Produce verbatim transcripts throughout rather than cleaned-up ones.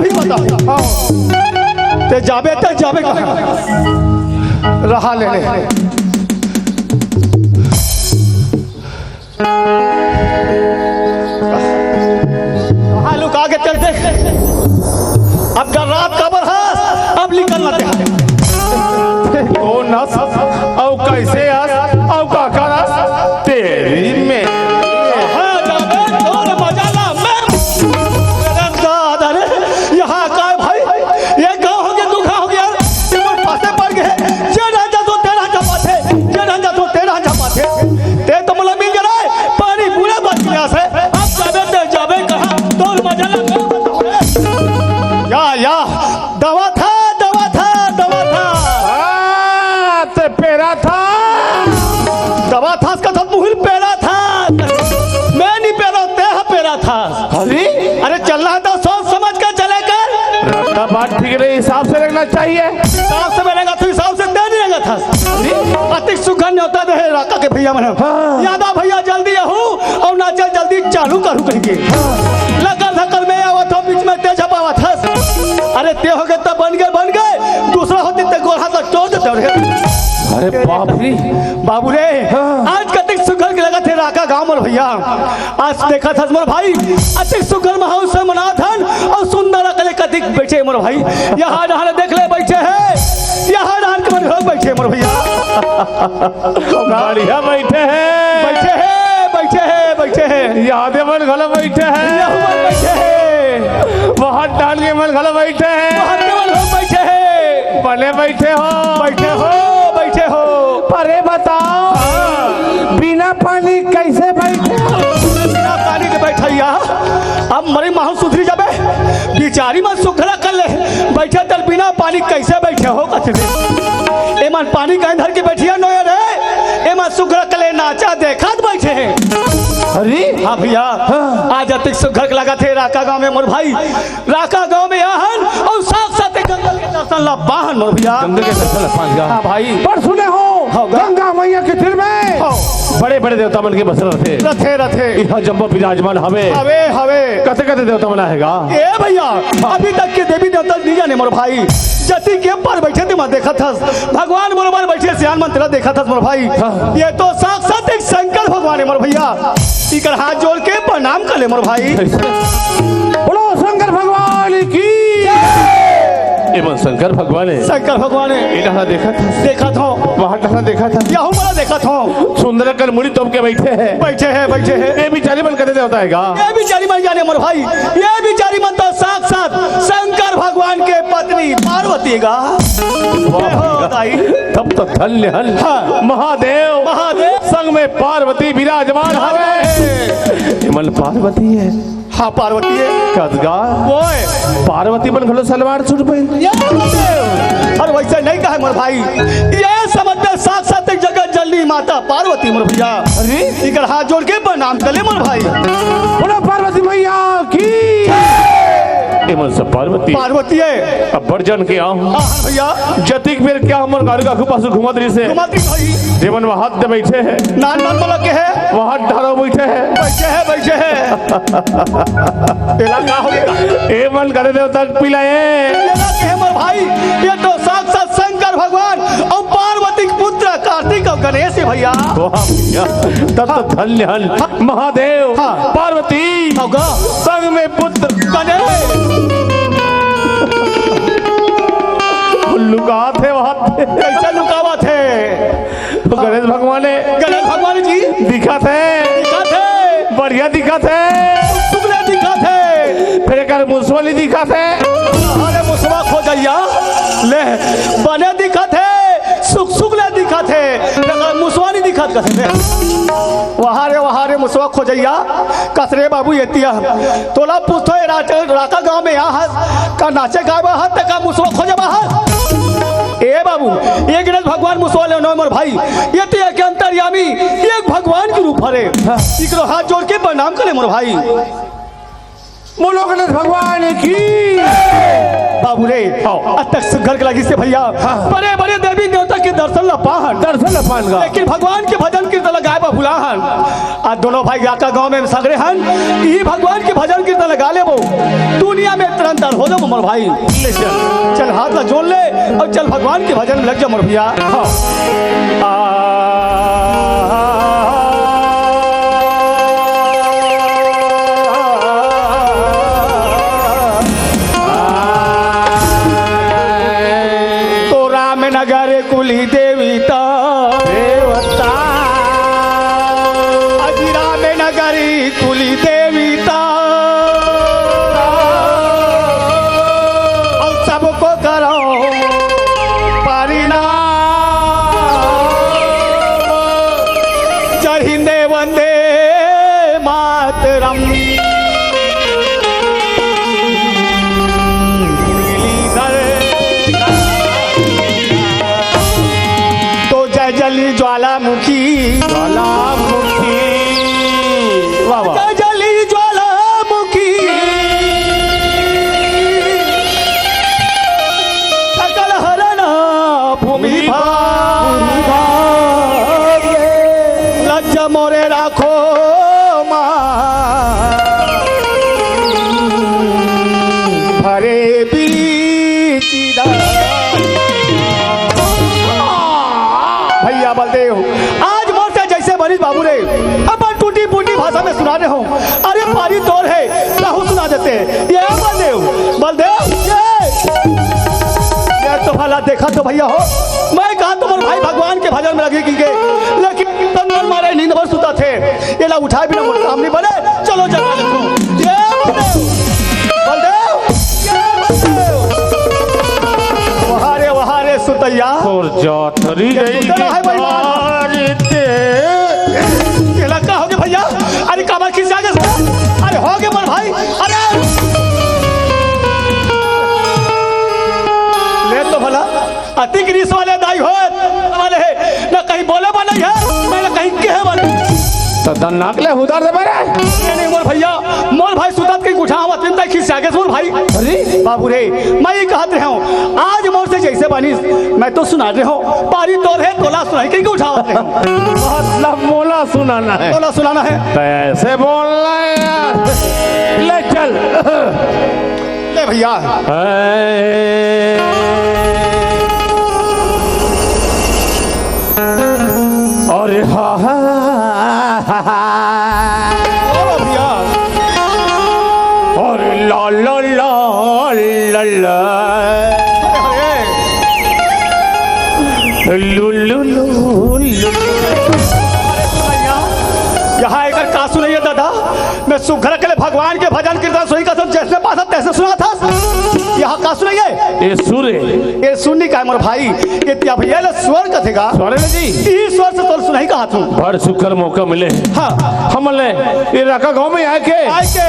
भी बता। हाँ। ते जाबे, ते जाबे कहाँ? रहा ले ले। कहाँ लुका के चल दे? अब का रात काबर हस, अब निकल ना दे। कौन हस, अउ कैसे हस, अउ का करस, तेरी में। हाँ, जाबे तोर मजा ला, मैं। अरे दादा रे, यहाँ का है भाई? ये गाँव हो गया, तू कहाँ हो गया? ये मोर पासे पड़ गए। जे राजा तो तेरा जमाथे, जे राजा तो तेरा जमाथे। ते तो मोला मिल गए रे, पानी पूरे बच गया से। अब जाबे ते जाबे कहाँ? तोर मजा ला, मैं। या, या, दवा था, दवा था, दवा था। हाँ, ते पेरा था। दवा था, इसका सब मुहिल पेरा था। मैं नहीं पेरा, ते हा पेरा था। अरे? अरे, चलना है तो सोच समझ के चले कर। रखना बात ठीक नहीं, हिसाब से रखना चाहिए। हिसाब से मैं रखा, तू हिसाब से ते नहीं रखा था। अरे? अतिक सुघर न्योता दे हे राका के भैया मन। हाँ। यादव भैया जल्दी आहू अउ नाचे जल्दी चालू करू कहिके। लकर धकर में आवत हो, बीच में ते झपावत हस। अरे ते हो गए तब बन गए, बन गए। दूसरा होते ते गोरहा सा चोर देते रहे। अरे बाप रे। बाबू रे, हाँ। आज कतिक सुघर के लगत हे राका गाँव मोर भैया। आज देखत हस मोर भाई, अतिक सुघर माहौल से मनात हन अउ सुंदर अकले कतिक बैठे मोर भाई। यहाँ डहान देख ले बैठे हे, यहाँ डहान के मन लोग बैठे मोर भैया। बढ़िया बैठे हे। बैठे हे, बैठे हे, बैठे हे। यादे मन घलो बैठे हे। यहू मन बैठे हे। बहुत डाल के मन घलो बैठे हे। बहुत के मन लोग बैठे हे। बने बैठे हो। बैठे हो, बैठे हो। अरे बताओ, हाँ। बिना पानी कैसे बैठे हो? बिना पानी के बैठैया। अब मरे माहौल सुधरी जाबे। बिचारी मन सुघरा कर ले। बैठे तर बिना पानी कैसे बैठे हो कथे। एमन पानी कहीं धर के बैठिया नोया रे। एमन सुघरा कर ले नाचा देखत बैठे हे। अरे? हाँ भैया। हाँ। आज अतिक सुघर के लगत हे राका गाँव में मोर भाई। राका गाँव में आहन अउ साथ साथ गंगा के दर्शन ला पाहन मोर भैया। गंगा के दर्शन ला पाहन का? हाँ भाई। पर सुने हो, हाँ, गा- गंगा मैया के तीर में हाँ। बड़े बड़े देवता मन के बस रथे। रथे, रथे। इहाँ जम्मो विराजमान हवे। हवे, हवे। कते कते देवता मन आहे गा? ए भैया, अभी तक के देवी देवता नहीं जाने मोर भाई। जति के पर बैठे ते मैं देखत हस। भगवान बरोबर बैठे सियान मन तेला देखत हस मोर भाई। हाँ। ये तो साक्षात एक शंकर भगवान हे मोर भैया। इकर हाथ जोड़ के प्रणाम कर ले मोर भाई। बोलो शंकर भगवान की। एमन शंकर भगवान हे। शंकर भगवान हे। ए डहर देखत हस। देखत हो। वहाँ डहर देखत हस। यहू वाला देखत हो। सुंदर कर मुड़ी तोप के बैठे हे। बैठे हे, बैठे हे। ए बिचारी मन कते देवता हे गा? ए बिचारी मन जाने मोर भाई। ए बिचारी मन तो साक्षात शंकर भगवान के पत्नी पार्वती गा। वाह हो भैया। दाई। तब तो धन्य हन। हाँ। महादेव। महादेव। संग में पार्वती विराजमान हवे। एमन पार्वती हे। हाँ, पार्वती हे। कस गा? ओए। पार्वती मन घलो सलवार सूट पहिन। ये बात हे। अरे वैसे नहीं कहे मोर भाई। ये समझ में साक्षात एक जगत जननी माता पार्वती मोर भैया। अरे? इकर हाथ जोड़ के प्रणाम कर ले मोर भाई। बोलो पार्वती मैया की। एमन सब पार्वती। पार्वती हे। अब बढ़ जन के आओ। हाँ, हाँ भैया। जतिक बेर क्या हमर गाड़ी का पास घुमत रही से। घुमत रही भाई। जेमन वहाँ दे बैठे हे। नान नान बोला के हे। वहाँ ढारो बैठे हे। बैठे हे, बैठे हे। एला का हो गया? एमन करे देवता पिलाए। एला के हे मोर भाई, ये तो साक्षात शंकर भगवान अउ पार्वती के पुत्र कार्तिक अउ गणेश हे भैया। वाह भैया, तब तो धन्य हन महादेव, हाँ। पार्वती, होगा। संग में पुत्र गणेश। लुकात हे वहाँ पे। कैसे लुकावत हे? गणेश भगवान हे। गणेश भगवान जी। दिखत हे। दिखत हे। बढ़िया दिखत हे। सुगले दिखत हे। फेर एकर मुसवा नी दिखत हे। अरे मुसवा खोजैया। ले, बने दिखत हे। सुख सुगले दिखत हे। एकर मुसवा नी दिखत कथे। वाह रे, वाह रे, मुसवा खोजैया। कस रे बाबू एतिया। तोला पूछथों ए राज-, राका गाँव में आहस, का नाचे गाए बर आहस, ते का मुसवा खोजे बर आहस? ए बाबू, ए गणेश भगवान मुसवा ले नोहे मोर भाई, ए ते एक अंतर्यामी, एक भगवान के रूप हरे। इकरो हाथ जोड़ के प्रणाम करे मोर भाई। बोलो गणेश भगवान की। बाबू रे, हाँ। अतक सुघर के लगिस हे भैया। हाँ। बड़े बड़े देवी देवता के दर्शन ला पाहन। दर्शन ला पाहन गा। लेकिन भगवान के भजन कीर्तन ला गाए बर भुलाहन। आज दोनों भाई गाका गांव में सगरे हन, ई भगवान के भजन कीर्तन ला गा लेबो, दुनिया में तरन तार हो जाबो मोर भाई। ले चल। चल हाथ ला जोड़ ले अउ चल भगवान के भजन में लग जा मोर भैया। हाँ। आ, तो रामनगर कुली देवता। देवता। अजी रामनगरी कुली देवता। और सबको करो परिणाम। जय हिंद, वंदे मातरम। तो जय जली ज्वालामुखी। ज्वालामुखी। वाह, वाह। जय जली ज्वालामुखी। सकल हरण भूमि भाग। लज्जा मोरे राखो माँ। भरे बीच भैया बलदेव, आज मोर से जइसे बनिस बाबू रे, अपन टूटी फूटी भाषा में सुना रहे हो। अरे पारी तोर हे, कहूँ सुना देते। ये बलदेव, बलदेव, ये, ये तो भला देखा तो भैया हो, मैं कहा तुम्हारे भाई भगवान के भजन में लगे गिर गए, लेकिन तंदर मारे नींद भर सुता थे। एला उठाए बिना मोर काम नहीं बने। चलो जगा लेथों। ये बलदेव, बलदेव, ये बलदेव। वहा रे, वहा रे सुतैया। और जात री ये गई सुतैया है भाई। मारते। एला का होगे भैया? अरे काबर खिसिया गे? अरे होगे मोर भाई। अरे ले तो भला। अतिक रिस वाले दाई हो, वाले हे, ना कहीं बोले वाले हे, ना कहीं कहे वाले। खतरनाक ले उधार दे मेरे। नहीं, नहीं, मोर भैया, मोर भाई सुतात कहीं उठा हुआ, तुम तक खिसिया गे मोर भाई। अरे? बाबू रे, मैं ये कहत रहे हूँ, आज मोर से जैसे बनिस, मैं तो सुना रहे हूँ, पारी तोर हे, तोला सुनाई कहीं उठावत रहे हूँ। मतलब मोला सुनाना है। तोला सुनाना है। तो ऐसे बोलना है यार। ले चल। ले भैया। अरे हा, हा, हा, हा, हा। बोलो भैया। अरे ला, ला, ला, ला, ला। अरे, लू, लू, लू, लू। यहाँ एकर का सुनइया दादा? मैं सुघर के लिए भगवान के भजन कीर्तन सुनी कसम जैसे पासा तैसे सुना था। यहाँ का सुनइया? ये सुर है। ये सुन नहीं का मोर भाई? ये त्या भैया ले स्वर कथे का? स्वर है जी। ई स्वर से तोर सुनाई कहा तू? भर सुकर मौका मिले। हाँ। हमन ले ये राका गांव में आए के। आए के।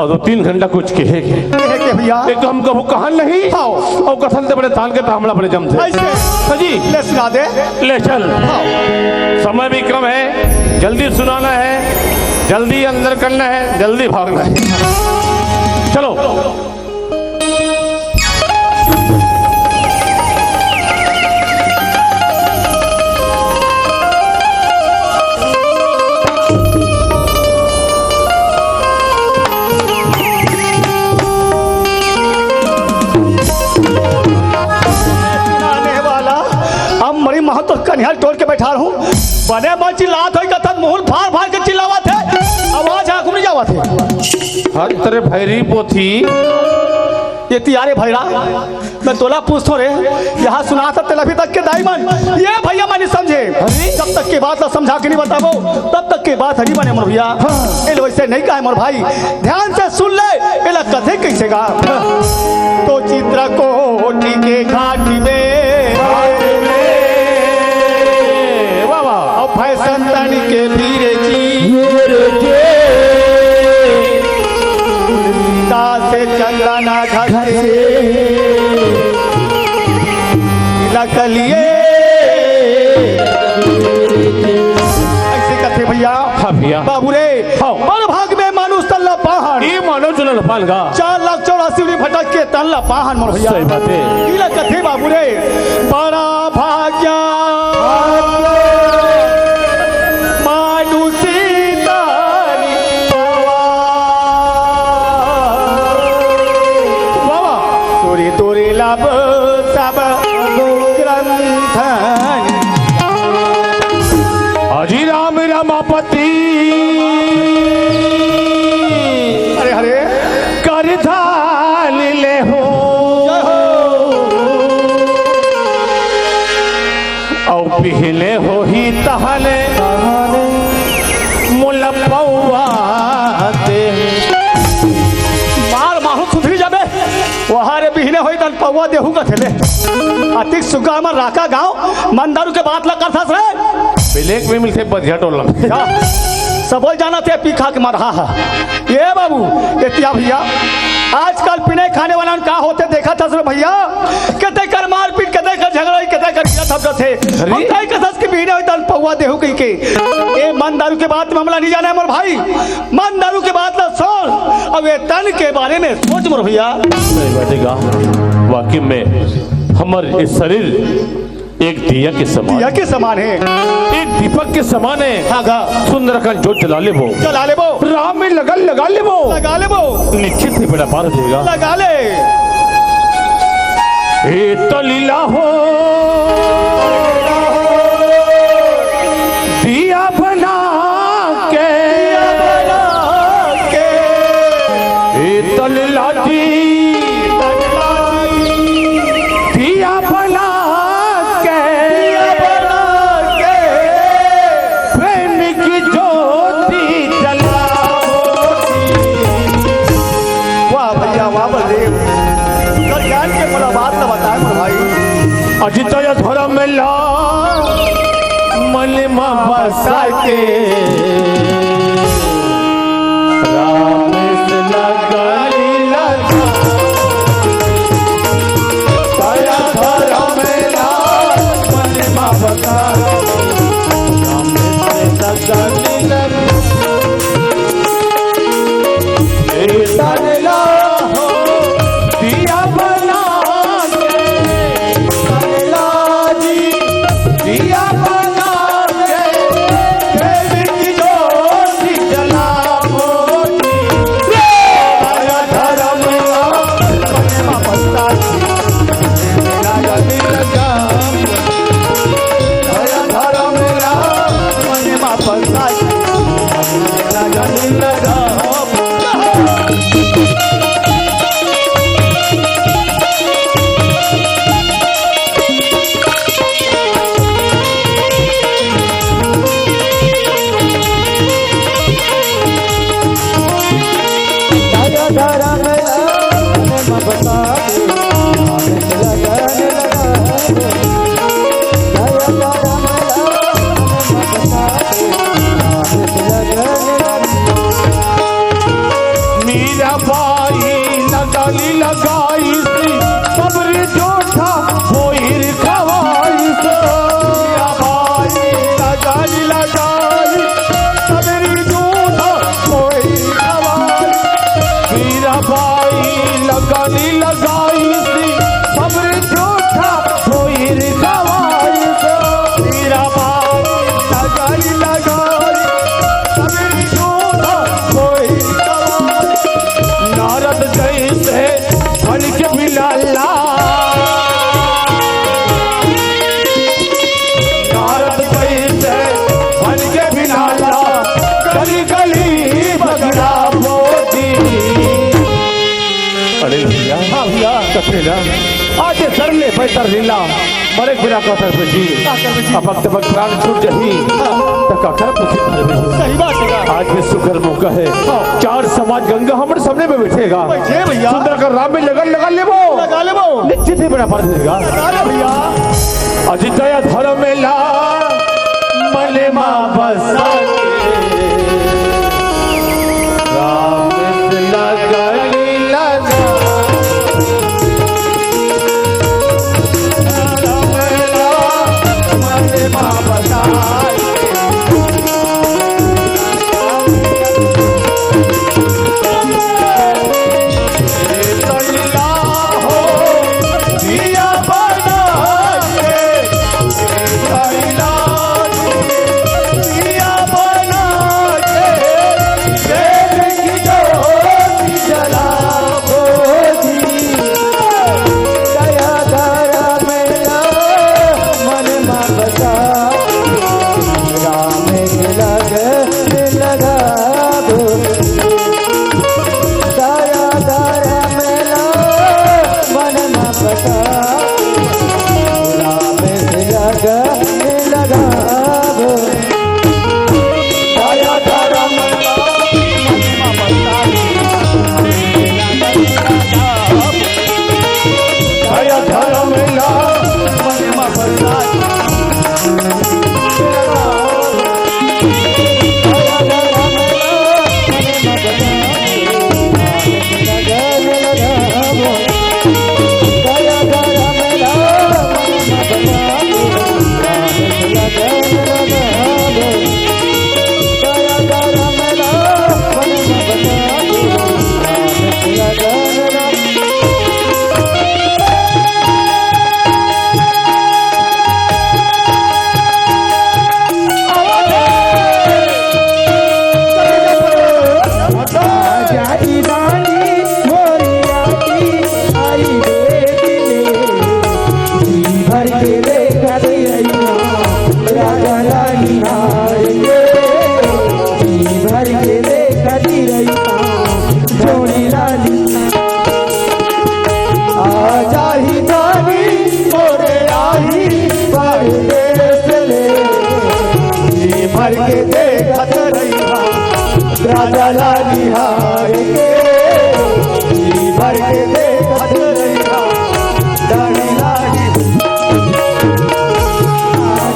और दो तीन घंटा कुछ कहे के। कहे के भैया। एक तो हम कभू कहा नहीं। हाँ। और कथन ते बड़े तान के तामला बड़े जमते। ऐसे। हाँ जी। ले सुना दे। ले चल। हाँ। समय भी कम है, जल्दी सुनाना है, जल्दी अंदर करना है, जल्दी भागना है। चलो। आने वाला, अब मरी महत तो कनिहाल टोर के बैठा रहूं। बने मन चिल्लात होई कथन मुहुल फार फार के चिल्लावत हे, आवाज आंख में जावत हे। हर तेरे भैरी पोथी। ये तियारे भैरा, मैं तोला पूछथों रे, यहाँ सुनात हे तेला अभी तक के दाई मन, ये भैया मन नहीं समझे। अरे? जब तक के बात ला समझा के नहीं बताबो, तब तक के बात हरी बने मोर भैया। हाँ। ए लो, ऐसे नहीं कहे मोर भाई, ध्यान से सुन ले, एला कथे कैसे गा। तो चित्रकूट के घाट में, वाह, वाह। और फैशन तन के धीरे जी, धीरे जी। दास चंद्रना घर से लकलिए। ऐसे कथे भैया। हाँ भैया। बाबू रे, हाँ। बड़ भाग में मानुष तल्ला पाहन। ये मानो जो न पान गा। चार लाख चौरासी उड़ी भटक के तन ला पाहन मोर भैया। सही बात हे। इला कथे बाबू रे, बड़ा भाग्य मानुषी तन पावा। वाह, वाह। सूरी तूरी लब सब ग्रंथन। अजी राम रमापति। अरे, अरे। कर धाल ले हो। जय हो। औ पिहले होही तहले मोला पौवा दे। मार माहू सुधरी जाबे। वहां रे बिहने होही तन पौवा देहू कथे ले। अतिक सुग्घर म राका गांव मन दारू के बात ला करथस रे। ब्लैक में मिलथे बधिया टोला में। जा, सबो जानथे पी खा के मरहा हा। ए बाबू, एतिया भैया, आजकल पीने खाने वाला मन का होथे देखथस रे भैया। कते कर मारपीट, कते कर झगड़ा, कते कर गिरत हबकथे। अरे। हम काहे कथस के बिहने होही तन पौवा देहू कहिके। ए मन दारू के बात में हमला नहीं जाना हे मोर भाई। मन दारू के बात ला छोड़, अब ए तन के बारे में सोच मोर भैया। सही बात हे गा। वाकई में हमर ए शरीर एक दिया के समान। दिया के समान हे। एक दीपक के समान हे। हाँ गा। सुंदर कन जोत जला लेबो। जला लेबो। राम में लगन लगा लेबो। लगा लेबो। निश्चित ही बेड़ा पार हो जाएगा। लगा ले। ए तलीला हो दिया बना के। दिया बना के। ए तलीला जी दिया बना के, प्रेम की ज्योति जलाओ। वाह भैया, वाह बलदेव, कर ज्ञान के मोला बात तो बताए मोर भाई। अजित धर्म ला मन मा बसा के राम से लगाई लगा। दया धर्म ला मन मा बसा। राम से लगाई लगा। ए तनला हो दिया बना के, तनला जी दिया बना के, प्रेम की ज्योति जलाओ जी। दया धर्म ला मन मा बसा जी। दया धर्म ला मन मा बसा जी। मीरा बाई लगाई लगाई सी, सबरी जोठा होई रे खवाई सी। मीरा बाई लगाई लगाई, सबरी जोठा होई रे खवाई। मीरा बाई लगाई लगाई सी, सबरी जोठा होई रे खवाई सी। मीरा बाई लगाई लगाई, सबरी जोठा होई रे खवाई। नारद जैसे बन के बिलाला, नारद जैसे बन के बिलाला, गली गली बगड़ा बोती। अरे भैया, हाँ भैया। कथे ना, आज सर ले पैतर लीला, मरे बिना का तरफ जी। का तरफ जी? अब वक्त वक्त प्राण छूट जही। हाँ। तो का तरफ उचित तरफ जी। सही बात है। आज भी सुघर मौका है। हाँ। चार समाज गंगा हमरे सामने में बैठेगा। बैठे भैया। सुंदर कर राम में लगन लगा लेबो। लगा लेबो। निश्चित ही बेड़ा पार देगा। लगा ले भैया। अजित या धर्म मेला मले मा बसा के। राम से लगन लगा। जाही जानी मोरे आही परदेस ले, जी भर के देखत रहिहा राजा ला निहार के, जी भर के देखत रहिहा रानी ला निहार।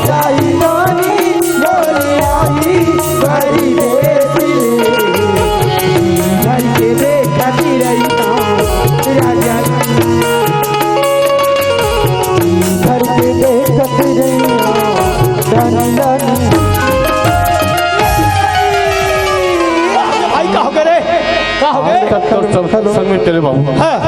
जाही जानी मोरे आही परदेस ले, जी भर के देखत रहिहा राजा घर के देखत रहिहा, रानी रानी। भाई, का हो गए रे? का हो गए? तब, तब, तब संग में चले बाबू। हाँ।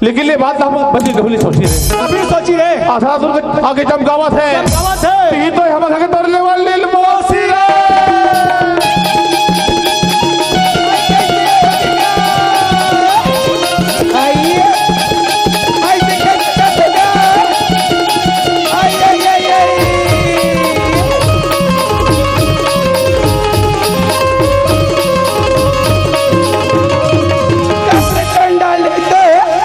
लेकिन ये बात हम बची कबूली सोची रहे। अभी सोची रहे। आधा सुन के आगे चमकावत है। चमकावत है। ती तो हम घर के तरले वाले मौसी रे। आई, आई, देखा, देखा, देखा। आई, आई, आई, आई। कपड़े कंडाल तो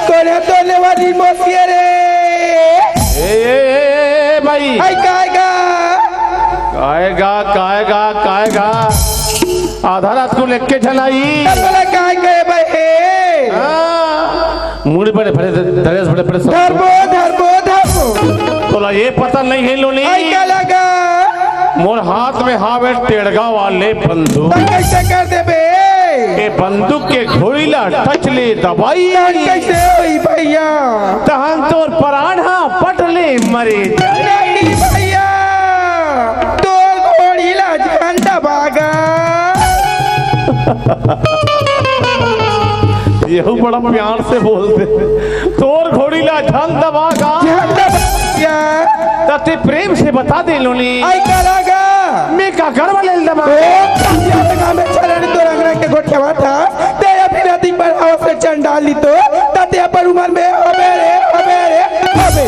कोने तोने वाली मोसिया रे। ए, ए, ए, ए, भाई। आई, काएगा? काएगा, काएगा, काएगा? आधा रात को लेके झलाई। तब बोला, "काय गए भाई हे?" हाँ। मुड़ी बड़े बड़े, ड्रेस बड़े बड़े सब। धरबो, धरबो, धरबो। तोला ये पता नहीं है लोनी। आई, का लगा? मोर हाथ में हावे टेड़गा वाले बंदूक। तब कैसे कर देबे? ए बंदूक के घोड़ी ला टच ले दबाई। तब कैसे होई भैया? तहन तोर परान हा पट ले मरे। नहीं भैया, तोर घोड़ी ला झंडा भागा। यहू बड़ा प्यार से बोलते। तोर घोड़ी ला झन दबा का। झन दबा का। त ते प्रेम से बता दे लोनी। आई करा गा। मैं का गड़बड़ ले दबा। ओ, कसिया लगा में चरण तो रंगना के गोठवा था। ते अभी नदी पर आओ से चंडाली तो। त ते अपन उम्र में अबे रे, अबे रे, अबे।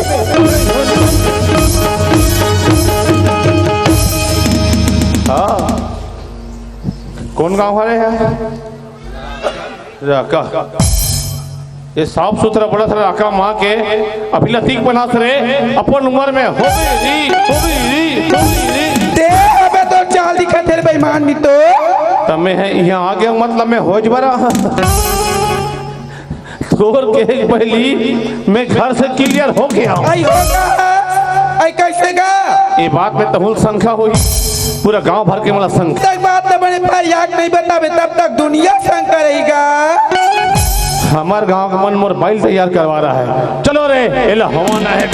हाँ। कौन गांव हरे है? राका। ये साफ सुथरा बड़ा सारा राका माँ के अभी लतीक बनास रे, अपन उम्र में हो गई री, हो गई री, हो गई री। ते अबे तो चाल दिखत हे बेईमान मितो। तमे है यहाँ आ गया, मतलब मैं होज बरा। तोर के एक पहली मैं घर से क्लियर हो गया हूँ। आई होगा, आई कैसे गा? ये बात में तहुल शंका हुई, पूरा गांव भर के मला शंका। तक बात तो बड़े पर याद नहीं बतावे, तब तक दुनिया शंका रहेगा। हमार गांव का मन मोर बाइल तैयार करवा रहा है। चलो रे, एला हवाना है।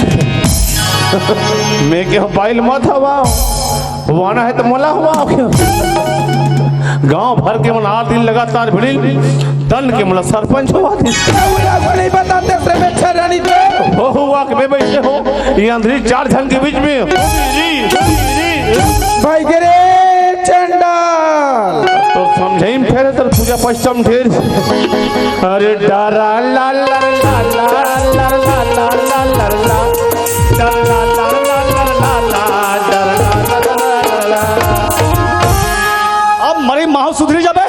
मैं के बाइल मत हवाओ, हवाना है तो मोला हवाओ। गांव भर के मन आठ दिन लगातार भिड़ी, दन के मोला सरपंच हुआ दिन। पूरा को नहीं बताते, प्रेमेश्वर रानी तो। हो हुआ के मैं बैठे हो, ये अंधेरी चार झन के बीच में। भाई गिरे चंडाल। तो समझे ही फेरे तो पूजा पश्चिम ढेर। अरे डरा ला ला ला ला ला ला ला ला ला ला। डरा ला ला ला ला ला ला ला ला ला ला। अब मरे माहौल सुधरी जाबे।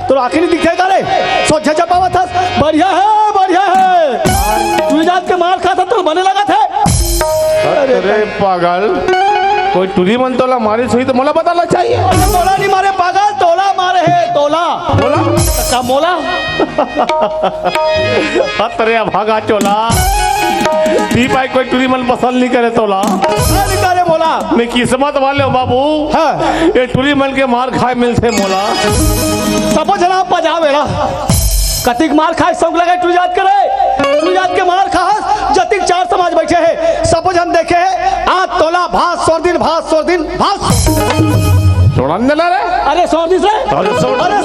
तोर आँखी नहीं दिखथे का रे? सोझे चपावत हस। बढ़िया है, बढ़िया है। तू जात के मार खात हस, तोर बने लगत है। अरे पागल, कोई टुरी मन तोला मारे सही तो मोला बताना चाहिए। अरे मोला नहीं मारे पागल, तोला मारे है, तोला। मोला? का मोला? हत रे अभागा चोला। ती भाई कोई टुरी मन पसंद नहीं करे तोला। अरे का रे मोला? मैं किस्मत वाले हूँ बाबू। हाँ। ये टुरी मन के मार खाए मिलथे मोला। सबो जना पजा बेड़ा। कतिक मार खाए शौक लगे टुरी जात के रे। टुरी जात के मार खास जतिक चार समाज बैठे है। सबो जन देखे है। आज तोला भास सोर दिन, भास सोर दिन, भास। छोड़न देना रे। अरे सोर दिन से। अरे सोर। अरे।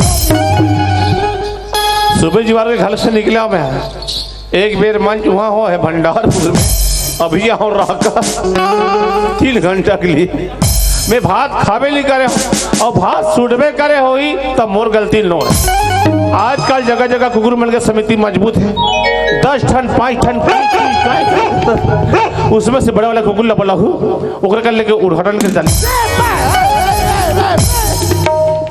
सुबह जुआर के घर से निकला मैं। एक बेर मंच वहाँ हो है भंडारपुर में, अभी यहाँ रहा का तीन घंटा के लिए। मैं भात खाबे नहीं करे हूँ और भात सुटबे करे होई तब मोर गलती नो है। आजकल जगह जगह कुकुर मन के समिति मजबूत है, दस ठन, पाँच ठन, पाँच ठन, पाँच ठन। उसमें से बड़े वाला कुकुर ला बोला हूँ, ओकरे कर लेके उद्घाटन कर डाली।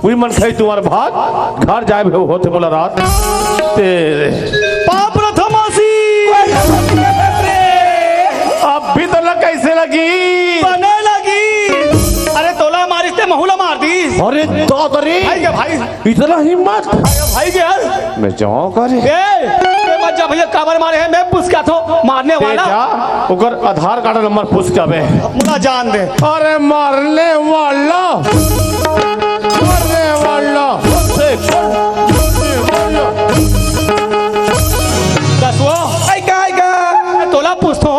उही मन खाई तुम्हार भात, घर जाए भी होथे मोला रात। ते पाप प्रथमासी। अब भी तो लग कैसे लगी? बने लगी। अरे तोला मारिस ते महू ला मार दिस। अरे दादा रे। भाई के भाई। इतना हिम्मत। भाई के यार। मैं जाऊं करे। ए, ए मत जा भैया, काबर मारे हे, मैं पूछ के आथों, मारने ते वाला। जा, ओकर आधार कार्ड नंबर पूछ के आबे। मोला जान दे। अरे मारने वाला। मरने वाला। दसवो। आई का, आई का? तोला पूछथों,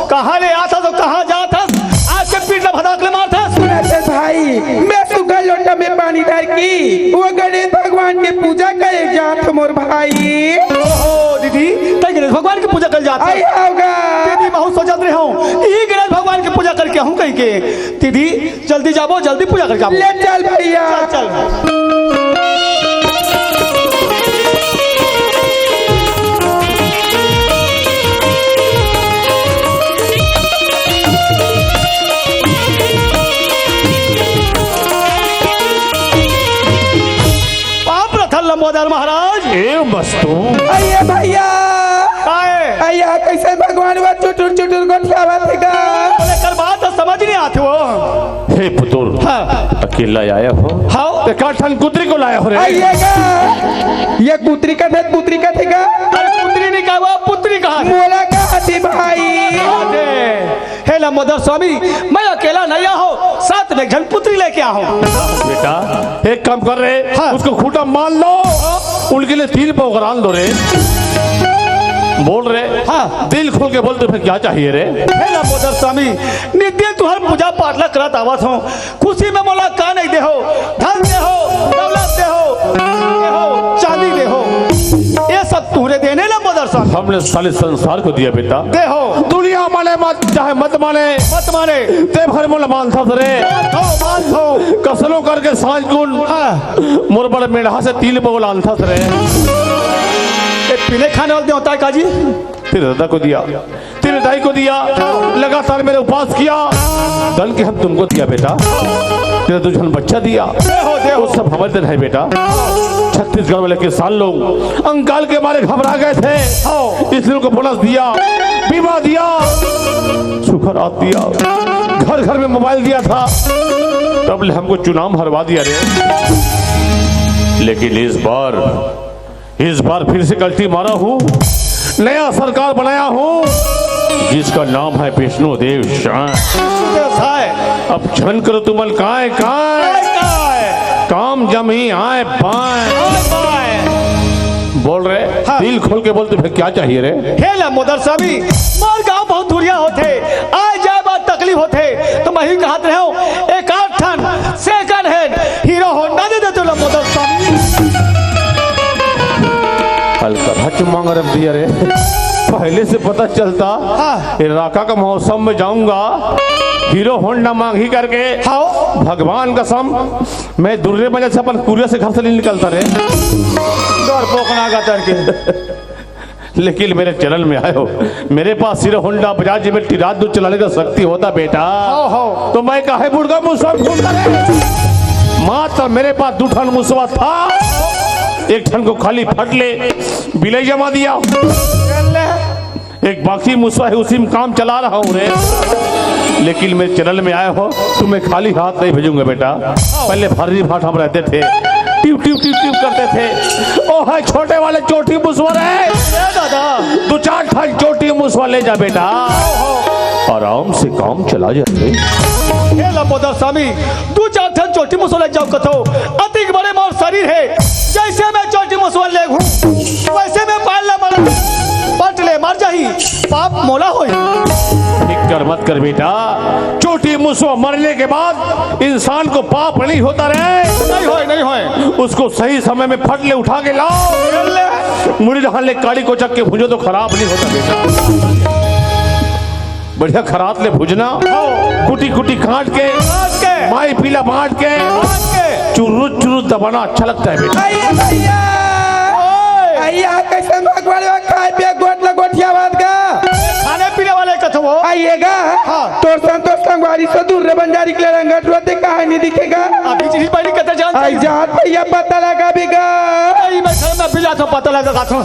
कहाँ ले आथस अउ कहाँ जाथस? आज के पीठ ला भदाक ले मारथस। सुनत हे भाई, मैं सुग्घर लोटा में पानी धर के वो गणेश भगवान के पूजा करे जाथों मोर भाई। ओहो दीदी, तैं गणेश भगवान के पूजा करे जाथस? आई होगा। दीदी, महू सोचत रहे हों, ई गणेश भगवान के पूजा करके आहूं कहिके। दीदी, जल्दी जाबो, जल्दी पूजा करके आबो। ले चल भैया। चल, चल। पाप रथल लंबोदर महाराज। ए मस्तू। अइये भैया। काहे? अइया, कइसे भगवान वा चुटुर चुटुर गोठियावत हे गा? अरे, कर बात तो समझ नहीं आत हो। हे पुतुर, हाँ। अकेला आया हो? हाँ। एकाठन कुतरी को लाया हो रे। अइये गा। ये कुतरी का थे, कुतरी का थे गा? अरे, कुतरी नहीं कहा, पुतरी कहा। मोला कहा थी भाई। अरे। हे लंबोदर स्वामी, मैं अकेला नहीं आया हूँ, साथ में एक झन पुत्री लेके आया हूँ। बेटा, एक काम कर रे, हाँ। उसको खूंटा मान लो, उनके लिए तीन पाव ग्रान दो रे। बोल रे, हाँ। दिल खोल के बोल, तुम्हें क्या चाहिए रे? हे लंबोदर स्वामी, नित्य तुहर पूजा पाठ ला करत आवत हूँ, खुशी में मोला का नहीं देहो, धन देहो, दौलत देहो, देहो, चांदी देहो, ये सब तुहरे देने लंबोदर स्वामी। हमने साले संसार को दिया बेटा। देहो। दुनिया माने मत, चाहे मत माने। मत माने। ते भर मोला मानथस रे। मानथो, मानथो। कसनो करके सांझ कुन। हाँ। मोर बड़ मेढ़ा से तीन पाव लानथस रे। ये पीने खाने वाले देवता है काजी? तेरे दादा को दिया, तेरे दाई को दिया, लगातार मैंने उपास किया, धन के हम तुमको दिया बेटा, तेरा दो झन बच्चा दिया, देहो, देहो। वो सब हमारे धन है बेटा। छत्तीसगढ़ वाले किसान लोग अंकाल के मारे घबरा गए थे, हाँ। इसलिए उनको बोनस दिया, बीमा दिया, सुखरात दिया, घर घर में मोबाइल दिया था, तब ले हमको चुनाव हरवा दिया रे। लेकिन इस बार इस बार फिर से गलती मारा हूँ, नया सरकार बनाया हूँ, जिसका नाम है विष्णु देव साय। विष्णु देव साय। अब झन करो तुमन काय काय। काय काय। काम जमी आय बाय। आय बाय। बोल रे, हाँ। दिल खोल के बोल, तुम्हें क्या चाहिए रे? हे लंबोदर स्वामी, मोर गांव बहुत दूरिया होथे, आय जाय बर तकलीफ होथे, तो मैं ही कहत रहे हूँ, एक आध ठन second hand Hero Honda दे दे तो लंबोदर स्वामी। हल्का हच मांग रख दिया रे। पहले से पता चलता, हाँ। इलाका का मौसम में जाऊंगा, हीरो होंडा मांगी करके। हाँ। भगवान कसम, मैं दुर्रे बजे से अपन कुरिया से घर से नहीं निकलता रे। डर पोकना का चढ़ के। लेकिन मेरे चैनल में आए हो, मेरे पास हीरो होंडा बजाज में टिराज दो चलाने का शक्ति होता बेटा, हो, हो। तो मैं काहे बुढ़गा मुसवा घूमता रे? मात्र मेरे पास दो ठन मुसवा था, एक ठन को खाली फट ले बिलाई जमा दिया, एक बाकी मुसवा है, उसी में काम चला रहा हूँ रे। लेकिन मेरे चैनल में आए हो, तुम्हें खाली हाथ नहीं भेजूंगा बेटा। पहले फर्री भाट हम रहते थे, टिप टिप टिप टिप करते थे। ओ है छोटे वाले चोटी मुसवा रे। ए दादा। दो चार ठन चोटी मुसवा ले जा बेटा, आराम से काम चला जाते। हे लंबोदर स्वामी, दो चार ठन चोटी मुसवा ले जाओ कथो। अतिक बड़े मोर शरीर है, जैसे मैं चोटी मुसवा ले हूँ, वैसे मैं पाल ला मर, पट ले मर जाही। पाप मोला होई। फिकर मत कर बेटा, चोटी मुसवा मरने के बाद इंसान को पाप नहीं होता रे। नहीं होए, नहीं होए। उसको सही समय में फट ले उठा के लाओ। ले। मुड़ी धान ले काली को चक के भूंजो तो खराब नहीं होता बेटा। बढ़िया खरात ले भूंजना, हाँ। कुटी कुटी काट के, काट के। माई पीला बांट के, बांट के। चुरुत चुरुत दबाना अच्छा लगता है बेटा। अइया भैया। ओए। अइया कैसे भगवान में खाए पिए गोट ला गोठियावत गा। खाने पीने वाले कथो हो। आइएगा। हाँ। तोर संग तोर संगवारी से दूर रे बंजारी के लड़ंगा टुरते कहानी दिखेगा। अभी चीज पहली कते जान आई जात भैया पता लगा भी गा। आई मैं घर में भी जाता हूँ, पता लगा था।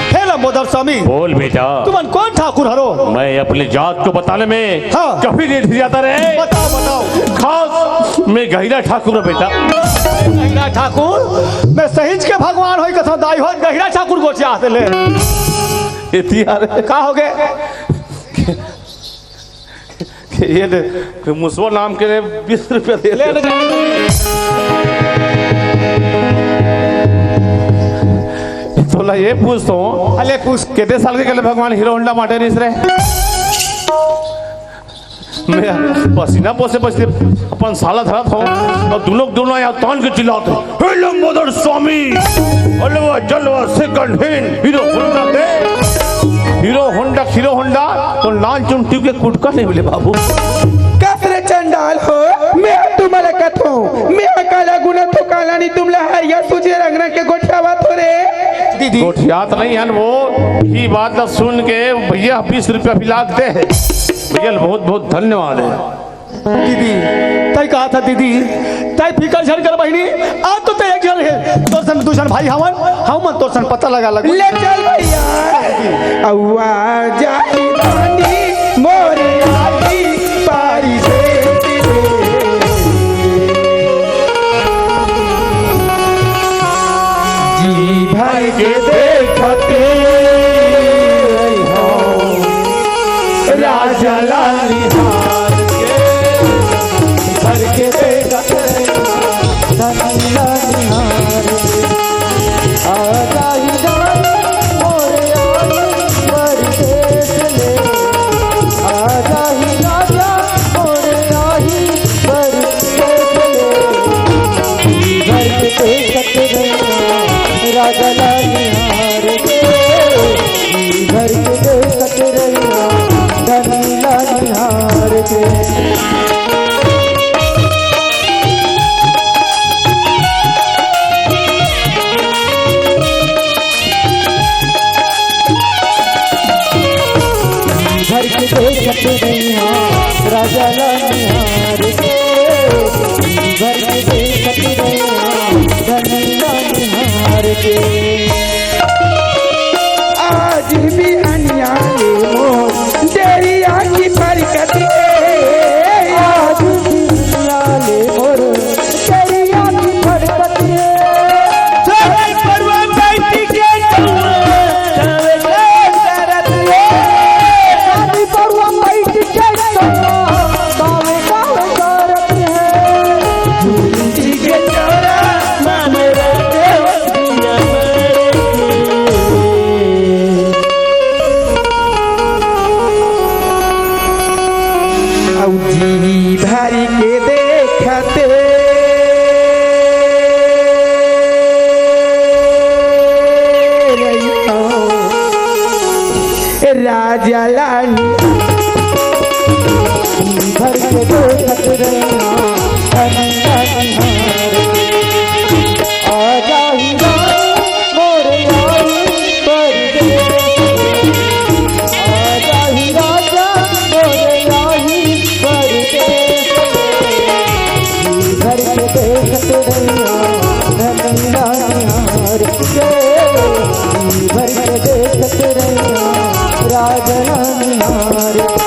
हे लंबोदर स्वामी। बोल बेटा। तुमन कौन ठाकुर हरो? मैं अपनी जात को बताने में हाँ। कभी नहीं जाता रे। बताओ, बताओ। खास मैं गहिरा ठाकुर हूँ बेटा। गहिरा ठाकुर? मैं सहिंच के भगवान होई कथों दाई हो, गहिरा ठाकुर गोठिया आते ले। इतिहास का हो गए? ये ले, मुसवा नाम के ले बीस रुपया दे ले दे। ले जा। तोला ये पूछतो हूँ, अले पूछ। कितने साल के कहले भगवान हीरो होंडा माटे नहीं रे? मैं पसीना पोसे पोसे अपन साला धरत हूँ और दोनों दोनों यहाँ तान के चिल्लाते, "हे लंबोदर स्वामी, हलवा जलवा second hand, हीरो होंडा दे, हीरो होंडा, हीरो होंडा।" तो लाल चुन ट्यूब के कुटका नहीं मिले बाबू। कस रे चंडाल हो, मैं तुम्हारा कथों, मैं काला गुना तो काला नहीं, तुमला हरिया सूझे रंग रंग के गोठियावा थो रे। दीदी। गोठियात नहीं हन वो, ये बात ला सुन के भैया बीस रुपया भी लागते हैं। भैया बहुत बहुत धन्यवाद है। दीदी, तय कहा था दीदी, तय फिकर झन कर बहिनी, आज तो तय एक झन है, तोर सन दूसर भाई हवन, हम तोर सन पता लगा लग। ले चल भैया, अउआ जाई पानी मोरे आई पारी से। जी भर के देखते रहो राजा लाल निहार के, भर के देखते रहो राजा लाल निहार के। आ जाई राजा मोरे आई परदेस ले, आ जाई राजा मोरे आई परदेस ले। घर के देखत रहिया राजा ला निहार के, घर के देखत रहिया धनी ला निहार के। घर के देखत रहिया राजा ला निहार के, घर के देखत रहिया धनी ला निहार के। आज भी अनिया ले मोर डेरिया की बरकत रे। आज भी अनिया ले मोर डेरिया की बरकत रे। चले परवा बैठ के कौआ गावे गावे करत रे। शादी परवा बैठ के कौआ गावे गावे करत रे। झूठी के चौरा मामरा के दिया मारे के। अउ जी भरी के देखते रहियो राजा लानी। भर के देखत रहियो राजा लानी। आ जाई राजा मोरे आई परदेस। आ जाई राजा मोरे आई परदेस। जी भर के देखत रहिया धनी ला निहार के। जी भर के देखत रहिया राजा ला निहार के।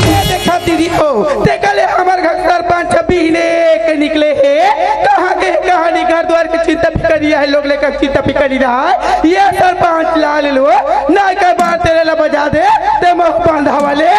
ये देखा दीदी हो, देखा ले हमर घर सरपंच बिहने के निकले हे, कहाँ के कहानी घर द्वार के चिंता फिकर ये है, लोग लेकर चिंता फिकर ही रहा है। ये सरपंच ला ले लो, ना कर बार तेरे ला बजा दे, ते मोह बांधा वाले।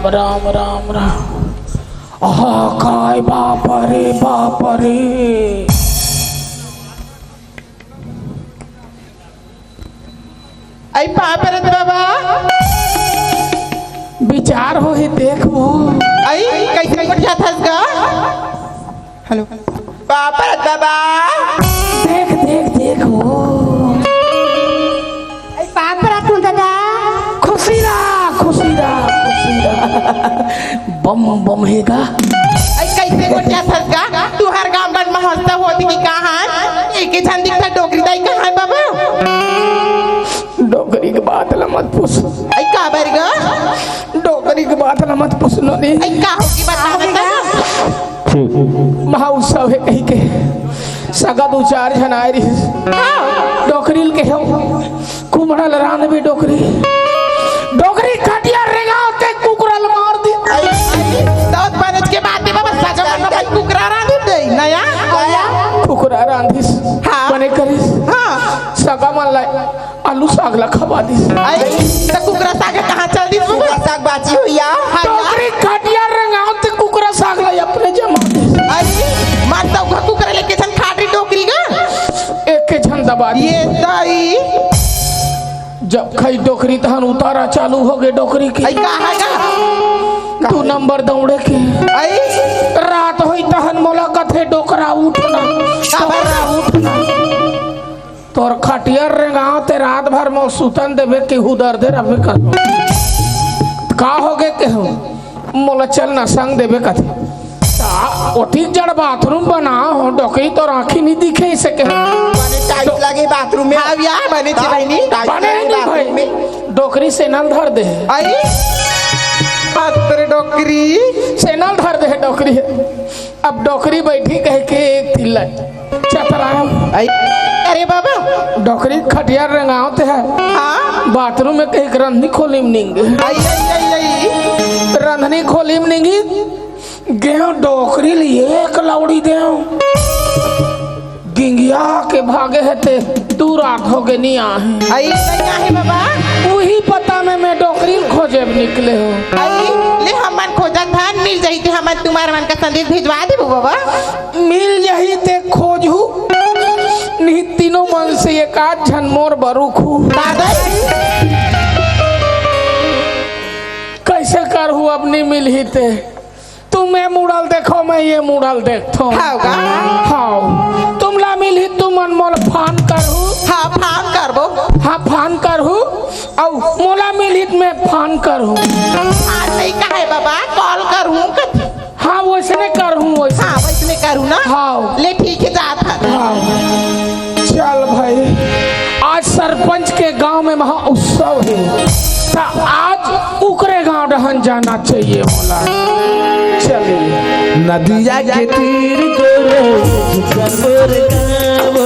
राम, राम, राम। आहा, काय बाप रे, बाप रे। अई पाँव परत बाबा। विचार होही, देख वो। अई, कइसे गोठियाथस गा? हेलो। पाँव परत बाबा। देख, देख, देख वो। अई पाँव परत हूँ दादा। खुशी रहा, खुशी रहा, खुशी रहा। बम, बम हे गा। अई कइसे गोठियाथस गा? तुँहर गाँव बड़ महोत्सव होत हे कहाँ? एके झन दिखत डोकरी दाई कहाँ हे बाबा? डोकरी के बात ला मत पूछ। अई काबर गा? डोकरी के बात ला मत पूछ नोनी। अई का होगे बता ना। ठीक। महोत्सव हे कहिके सगा दू चार झन आए रहिस। हाँ। डोकरी ल केहेंव, कुमड़ा ल रांधबे डोकरी। डोकरी खटिया रेंगावत हे कुकरा ल मार दिस। अई, अई, दस बरस के बात हे बाबा, सगा मन भाई कुकरा रांधिस नहीं, नया? कुकरा रांधिस, हाँ। बने करिस। हाँ। सगा मन ला आलू साग ला खवा दिस। अई, त कुकरा साग कहाँ चल दिस? कुकरा साग बाची होही या? हाँ, या। डोकरी खटिया रेंगावत हे कुकरा साग ला अपने जमा दिस। अई, मार त कुकरा लेके झन खाटी डोकरी गा। एके झन दबा दिस। ये दाई। जब खाई डोकरी तहन उतारा चालू होगे डोकरी के। अई का हे गा? दू नंबर दौड़े के। अई? रात होही तहन मोला कथे डोकरा उठ ना। काबर? डोकरा उठ ना। तोर खटिया रेंगावत हे रात भर मोर सुतन देबे कि हुदर दे रबे कर। का होगे केहेंव? मोला चल ना संग देबे कथे। ता ओती जड़ बाथरूम बना हो, डोकरी तोर आँखी नहीं दिखे इसे केहेंव। बने टाइट लगे बाथरूम में। हाँ या, बने छे बहिनी। टाइट बने लगे नहीं बाथरूम भाई। में। डोकरी सेना ल धर दे हे। अई? बाप रे डोकरी। सेना ल धर दे हे डोकरी। अब डोकरी बइठी कहिके एक तिल्ला चतराम। अई, अरे बाबा। डोकरी खटिया रेंगावत हे। हाँ। बाथरूम में कहिके रंधनी खोली म निंगे। अई, अई, अई, अई। रंधनी खोली म निंगे। गेंव डोकरी ल एक लौड़ी देंव। गिंगिया के भागे हे ते दू रात होगे नी आहे। अई, नहीं आहे बाबा। उही पता में मैं डोकरी ल खोजे बर निकले हों। अई, ले हमन खोजत हन, मिल जाही ते हमन तुम्हर मन का संदेश भिजवा देबो बाबा। मिल जाही ते खोजहू, नहीं तीनों मन से एक आध झन मोर बर रुखहू। दादा। कइसे करहू अब नी मिलही ते? तुम ए मुड़ा ल देखो, मैं ए मुड़ा ल देखथों। हाँ गा। हाँ। तुमला मिलही तुमन मोला फोन करहू। हाँ, फोन करबो। हाँ, फोन करहू। अउ मोला मिलही त मैं फोन करहूँ। फोन नहीं कहे बाबा, कॉल करहूँ कथे। हाँ, वइसने करहूँ, वइसने। हाँ, वइसने करहूँ ना। हाँ। ले ठीक हे, जात हन। हाँ। चल भाई, आज सरपंच के गांव में महा उत्सव हे, त आज उकरे गांव डहन जाना चाहिए मोला। चलिए। नदिया के तीर तोरे झुकल मोर गाँव,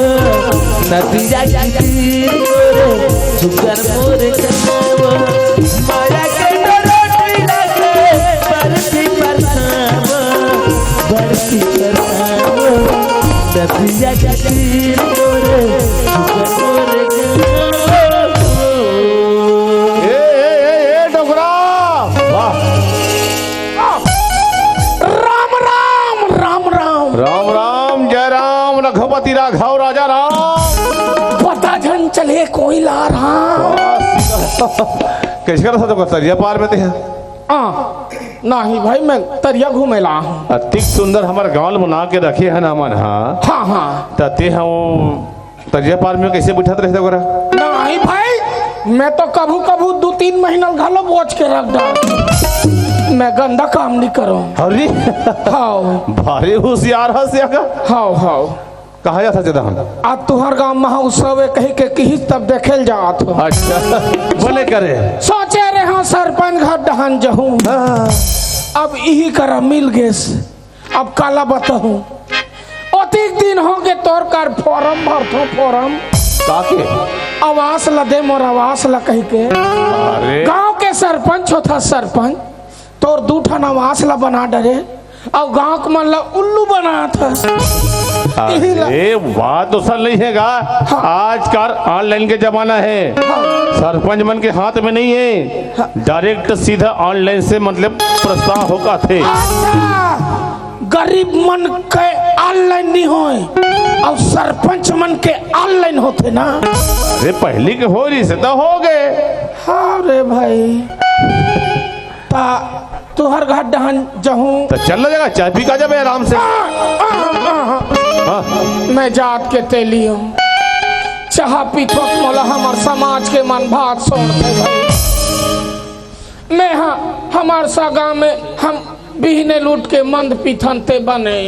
नदिया के तीर तोरे झुकल मोर गाँव। माया के डोरा डोरा के बरसी बरसाव, बरसी बरसाव। नदिया के तीर तोरे झुकल मोर गाँव। ए, ए, ए, ए, डोकरा। वाह। राम राम, राम राम। राम राम, जय राम, रघुपति राघव राजा राम। पता झन चले कोई ला राम। कैसे कर सकते हो तरिया पार में ते हैं? हाँ, नहीं भाई, मैं तरिया घूमे ला हूँ। अतिक सुंदर हमर गाँव ल बना के रखे हैं ना मन, हाँ। हाँ, हाँ। त ते हम तरिया पार में कइसे बइठत रहिथे ओकरा? नहीं भाई, मैं तो कभू-कभू दू तीन महीना घलो बोच के रख डार। मैं गंदा काम नहीं करूँ। अरे! हाव। भारी होशियार हस या का? हाव, हाव। कहाँ जात हस जदा हम? आज तुहर गाँव महोत्सव हे कहिके किहिस तब देखे ल जात हों। अच्छा, बने करे। सोचे रहे हों सरपंच घर डहन जहूँ। हाँ। अब इही करा मिल गेस। अब काला बताहूँ, अतिक दिन होगे तोर कर फॉर्म भरथों, फॉर्म। का के? आवास ला दे मोर आवास ला कहिके। अरे। गाँव के सरपंच होथस सरपंच, तोर दू ठन आवास ला बना डरे, अउ गाँव के मन ला उल्लू बनात हस। अरे, बात तो सर नहीं है गा। हाँ। आजकल ऑनलाइन के जमाना है। हाँ। सरपंच मन के हाथ में नहीं है। हाँ। डायरेक्ट सीधा ऑनलाइन से मतलब प्रस्ताव होगा थे। अच्छा, गरीब मन के ऑनलाइन नहीं होय अउ सरपंच मन के ऑनलाइन होथे ना। अरे, पहली के हो रही से तो हो गए। हाँ रे भाई, ता तुहर घर डहन जहूं। तो चल ना जगह, चाय पी का जाबे आराम से। आ, आ, आ, आ। हाँ। मैं जात के तेली हूँ, चाह पीथों मोला हमर समाज के मन भात सोड़थे भाई। मैं हा, हमर सा गाँव में हम बिहने लूट के मंद पीथन ते बने।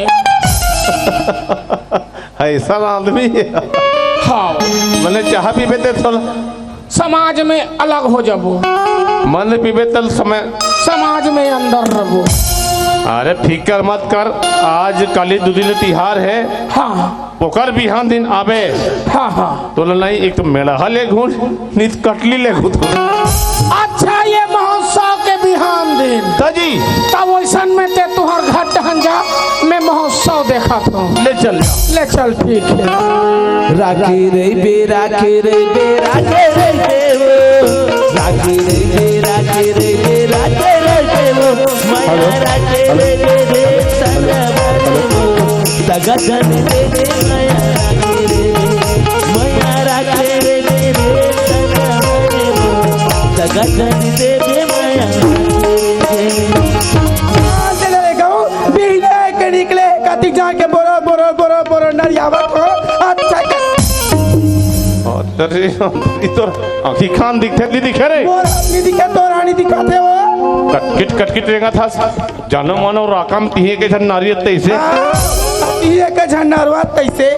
ऐसा आदमी। हाँ। मैंने चाह पीबे ते थोड़ा। समाज में अलग हो जाबो। मंद पीबे तल समय। समाज में अंदर रहो। अरे फिकर मत कर, आज काली दू दिन तिहार है। हाँ। ओकर बिहान दिन आबे। हाँ, हाँ। तोला नहीं, एक तो मेड़हा ले घून, नित कटली ले घून। अच्छा, ये महोत्सव के बिहान दिन। त जी। तब वैसन में ते तुहर घर टहन जा, मैं महोत्सव देखत हूँ। ले चल। ले चल, ठीक है। राखे रहिबे, राखे रहिबे, राखे रहिबे वो। राखे रहिबे, राखे रहिबे, राखे रहिबे वो। मया हेलो। राखे हेलो। रहिबे रे संगवारी वो। दगा जन दे दे मया राखे रहिबे। मया राखे रहिबे रे संगवारी वो। दगा जन दे दे मया राखे रहिबे। चले रे गऊ, बिहने के निकले, कतिक जाके बोरो, बोरो, बोरो, बोरो, नरियावत हो। अच्छा, अरे, ई तोर आँखी कान दिखथे, नहीं दिखे रे? मोर आँखी दिखे, तोर आनी दिखाथे वो। कटकिट, कटकिट रेंगत हस। जानो मानो राकम तिहे के झन नारियत तैसे। हाँ, तिहे के झन नारवा तैसे।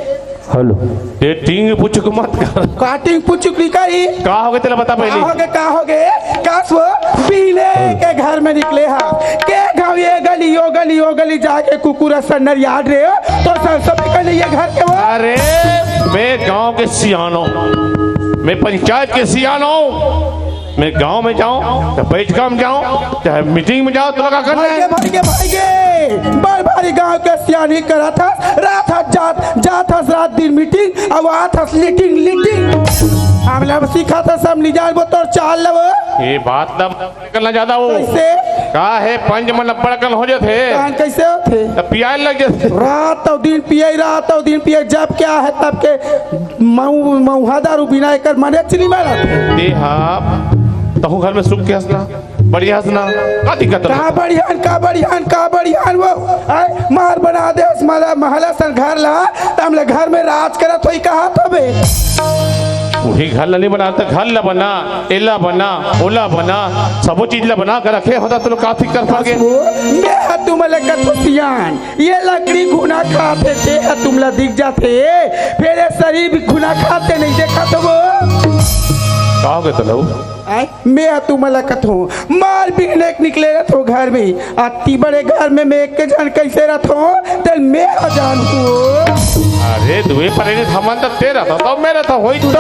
हेलो। ये टींग पुचुक मत कर। का टींग पुचुक नहीं करी? का होगे तेला बता का पहले। होगे, का होगे? कास वो बिहने के घर में निकले हा। के गाँव ये गली, यो गली, यो गली जाके कुकुर असन नरियात रे। तो सरसों भी कर लिए घर के वो। अरे, मैं गांव के सियानो, मैं पंचायत के सियानो। मैं गांव में जाऊं, चाहे बैठका में जाऊं, चाहे मीटिंग में जाऊं, तो लगा करना भाई के, है। भाई के, भाई के, बड़ भारी गांव के सियानी करत हस, रात हस जात, जात हस रात दिन मीटिंग, अब आत हस लीटिंग, लीटिंग। हमला सिखात हस, हम नहीं जानबो तोर चाल लेबो। ये बात ना करना ज्यादा वो। कैसे? का है, पंच मन अब्बड़ अकन हो जाथे। कान कैसे होथे? तब पियाए लग जाथे। रात अउ दिन पिए, रात अउ दिन पिए, जब क्या है तब के मऊ-, मऊहा दारू बिना एकर मने चिली मारत। देहा, तहूँ घर में सुख के हस ना, बढ़िया हस ना, का दिक्कत है? का बढ़ियान, का बढ़ियान, का बढ़ियान वो? आय, मार बना दे हस मला, महला सन घर ला, त हमला घर में राज करत होई कहा तबे। वही घर ला नहीं बना, त घर ला बना, एला बना, ओला बना, सबो चीज ला बना के रखे होता, तो लोग का ठीक कर पागे? वो, मैं हा तुमला कथो सियान, ये लकड़ी घुना खाथे, ते हा तुमला दिख जाथे, फिर ये शरीर भी घुना खाथे, नहीं देखा तो वो। का हो गए तो लो? आय, मैं हा तुमला कथो, मार बिहने के निकले रहथो घर में, अति बड़े घर में मैं एक झन कैसे रहथो, तेल मैं हा जानथो। अरे, दुए परे ने हमन त ते रहथो, तब मैं रहथो, होई तो।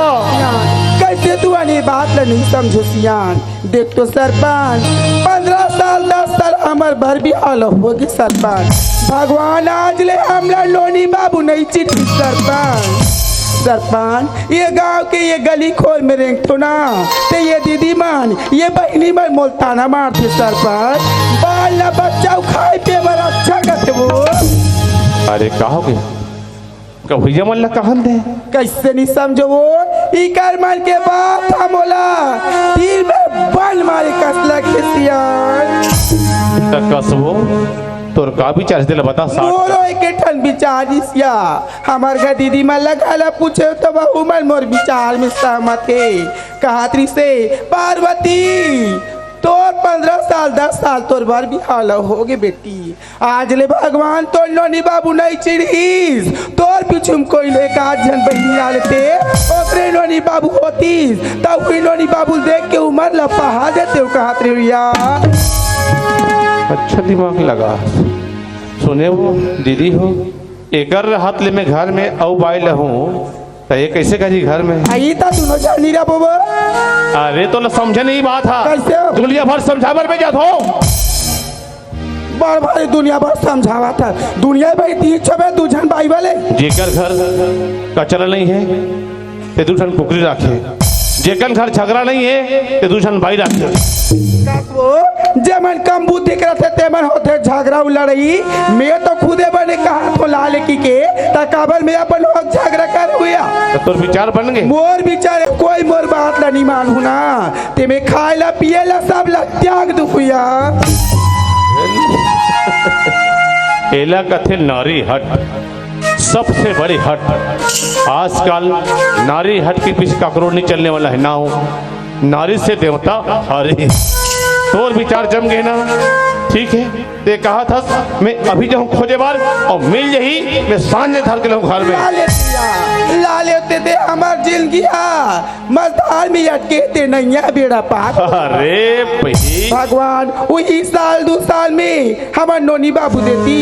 कैसे तू आनी बात ला नहीं समझो सियान? देख तो सरपंच, पन्द्रह साल, दस साल हमर बर बिहाव होगे सरपंच। भगवान आज ले हमला नोनी बाबू नहीं चिन्हिस सरपंच। सरपंच, ये गांव के ये गली खोर में रेंगथो ना, ते ये दीदी मन, ये बहिनी मन मोल ताना मारथे सरपंच। बाल ला बच्चा खाए पिए बर अच्छा कथे वो। अरे का हो गया? कभैया मन ला कहन दे। कैसे नहीं समझो वो? इकर मन के बात हा मोला दिल में बन मारे कस लगे सियान। त कसबो, तोर का विचार हे तेला बता साथ। मोरो एक ठन विचार इसिया। हमर घर दीदी मन ला घला पूछे त बहू मन मोर विचार में सहमत हे। कहत रिसे, "पार्वती, तोर पन्द्रह साल, दस साल तोर बर बिहाव होगे बेटी।" आज ले भगवान तोर नोनी बाबू नहीं चिढ़िस, तोर पीछू में कोई ले एक आध झन बहिनी आ लेते, ओकरे नोनी बाबू होतिस, तब भी नोनी बाबू देख के उमर ला पहा देते, कहत रे भैया। अच्छा दिमाग लगा। सुने वो दीदी हो, एकर हाथ ले मैं घर में अउ बाई लहूं, त ये कैसे करी घर में? आई त दुनो जानी रा बोबो। अरे तो ल समझे नहीं बात हा। कैसे हो? दुनिया भर समझा बर में जात हो। बार बार दुनिया भर समझावत हे, दुनिया भर तीन छबे दू झन बाई वाले। जेकर घर कचरा नहीं है, ते दू ठन कुकरी राखे। जेकर घर झगड़ा नहीं है, ते दू ठन बाई राखे। वो जेमन कम बुद्धि के रथे, तेमन होथे झगड़ा अउ लड़ई। मैं तो खुदे बने कहा थो ला लेकी के, त काबर मैं अपन झगड़ा कर हुआ? त तोर विचार बन गए? मोर विचार, कोई मोर बात ला नहीं मानहू ना, ते मैं खाए ला पिए ला सब ला त्याग दू हुआ। एला कथे नारी हट, सबसे बड़ी हट। आजकल नारी हट के पीछे काकरो नहीं चलने वाला है ना हो। नारी से देवता हरी। तोर विचार जम गए ना, ठीक है। ते कहा था मैं अभी जाऊं खोजे बार अउ मिल जाही, मैं सांझ ले धर के लाऊं घर में। ला लेतिया, ला लेते ते हमार जिंदगी हा। मझधार में अटके ते नैया बेड़ा पार। अरे भाई। भगवान, वही साल दू साल में हमर नोनी बाबू देती,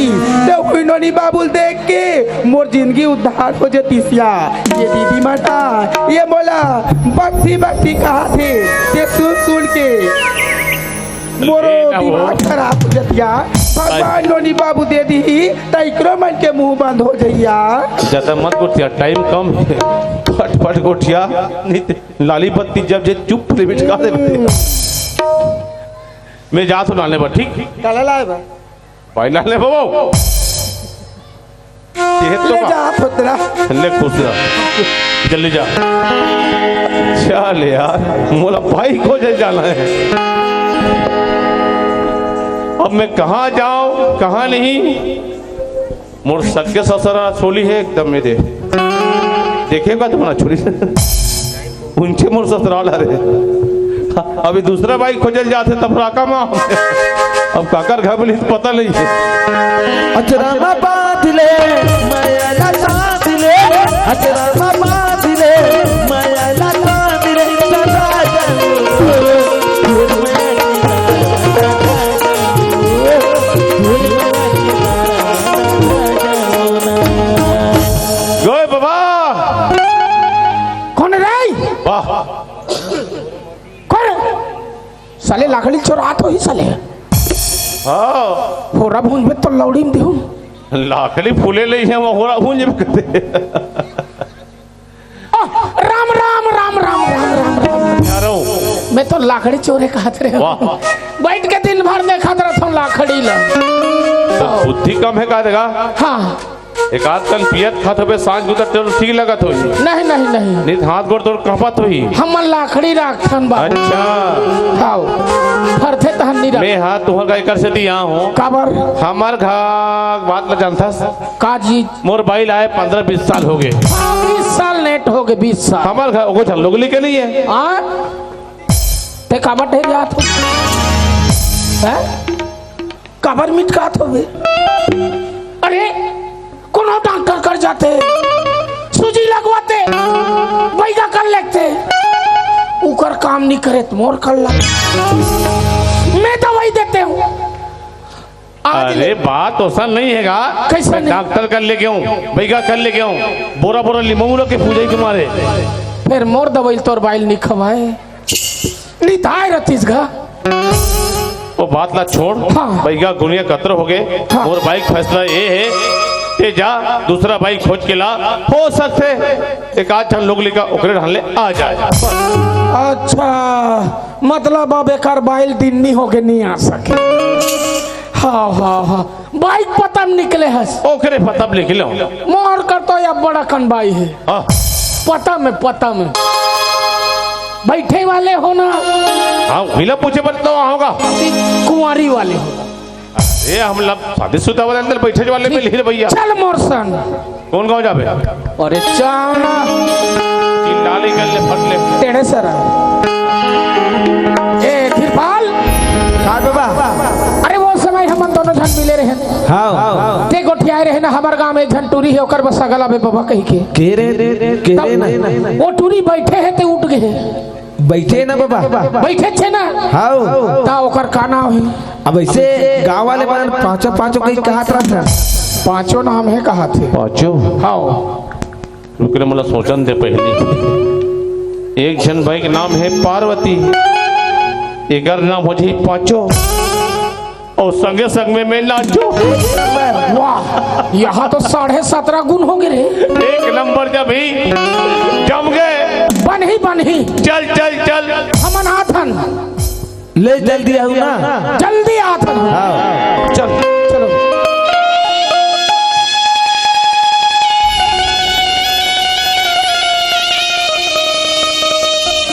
ते वही नोनी बाबू देख के मोर जिंदगी उद्धार हो जतिस या। ये दीदी माता, ये मोला बकती बकती कहा थे, ते सुन सुन के मोरो ए ना हो। दिमाग खराब हो जतिया। भगवान नोनी बाबू दे दी, त इकरो मन के मुंह बंद हो जइया। ज्यादा मत गोठिया, टाइम कम है। फट फट गोठिया, नहीं ते लाली बत्ती जब जे चुप ले बिठका दे। मैं जात हूँ लाने बर, ठीक? काला लाए बा? भाई लाने बाबू। ये तो ले का? जा, पुत्रा। ले खुश रह, जल्दी जा। चल यार, मोला भाई खोजे जाना है। अब मैं कहाँ जाऊँ, कहाँ नहीं? मोर सगे ससुर हा छोली है एकदम मेरे। देखे का तुम्हारा छोली? उनके मोर ससुराल हरे। अभी दूसरा बाई खोजल जाथे तब राका माँ। अब काकर घर मिली तो पता नहीं है। अचरा मा बांध ले, माया ला बांध ले, अचरा मा बांध ले, माया ला बांध ले, सदा जाऊं। गोय बाबा। कोन रे? वाह। कोन? साले लाकड़ी चोरात होही साले। हाँ। होरा भूंज में तो लौड़ी में देहूं। लाकड़ी फूले ले है, वो होरा भूंज में करते। आ, राम, राम, राम। यारो। मैं तो लाकड़ी चोरे कहत रहे हूँ। वाह। बैठ के दिन भर देखत रहत हूँ लाकड़ी ला। तो बुद्धि कम है का देगा? हाँ। एक आध कन पियत खात होबे, सांझ गुदर तेल ठीक लगत होही। नहीं, नहीं, नहीं। नहीं तो हाथ गोड़ तोर कांपत होही। हमन लाकड़ी राखथन बा। अच्छा। हाव। फरथे तहन नहीं राख। मैं हाथ तुहर का एकर से दिया हूँ। काबर? हमर घर बात ल जानथस? का जी? मोर बाई ला आए पंद्रह बीस साल हो गए। हाँ, बीस साल नेट हो गए, बीस साल। हमर घर ओको झन लोग लेके नहीं है। आ? ते काबर ढेर जात हो? हैं? काबर मिटकात होबे? अरे, कोनो डॉक्टर कर जाते, सूजी लगवाते, बैगा कर लेते, उकर काम नहीं करे तो मोर कर ला। मैं दवाई देते हूँ। आज अरे, ले। बात ओसन नहीं है गा। कैसा मैं नहीं? डॉक्टर कर लेके आऊँ, बैगा कर लेके आऊँ, बोरा बोरा लीमू के पूजे के मारे। फिर मोर दवाई तोर बाइल नहीं खवाए। निताय रतिस घा। वो बात ला छोड़। हाँ। बैगा गुनिया कतर हो गए। हाँ। मोर बाइक फैसला ये है कि जा दूसरा बाइक खोज के ला। हो सकते एक आध ठन लोग लेकर ओकरे ढाले आ जाए। अच्छा, मतलब अब एकर बाइल दिन नहीं हो गए, नहीं आ सके। हाँ, हाँ, हाँ। बाइक पता में निकले हस। ओकरे पता में निकले हो। मोर कर तो या बड़ा कन बाई है। हाँ। पता में, पता में। बैठे वाले हो ना? हाँ, मिला पूछे पर तो होगा। कुंवारी वाले हो। अरे, हम लब शादीशुदा वाले अंदर बैठे वाले मिल ही भैया। चल मोर संग। कौन गाँव जाबे? अरे चावना। तीन डाली कर ले, फट ले। तेरे सर। ए, कृपाल। का बाबा? अरे, वो समय हमन दोनों झन मिले रहे। हाँ। ते गोठियाए रहे ना, हमर गांव में एक झन टूरी है, ओकर बस अगला बे बाबा कही के। के रे, के रे ना? वो टूरी बैठे है, ते उठ गए। बैठे ना बाबा। बैठे छे ना? हाव। ता ओकर का नाम है? अब ऐसे गांव वाले मन पांचों, पांचों कहीं कहत रहत हन। पांचों नाम है कहत हे। पांचों? हाव। रुक रे, मोला सोचन दे पहली। एक झन बाई के नाम है पार्वती, एकर नाम हो जाही पांचों। अउ संगे संग में मैं नाचूं। वाह, यहाँ तो साढ़े सत्रह गुण हो गए रे। एक नंबर जब ही जम गए। बनही बनही। चल चल चल। हमन आथन। ले जल्दी आऊ ना। जल्दी आथन। हाँ। चल चलो।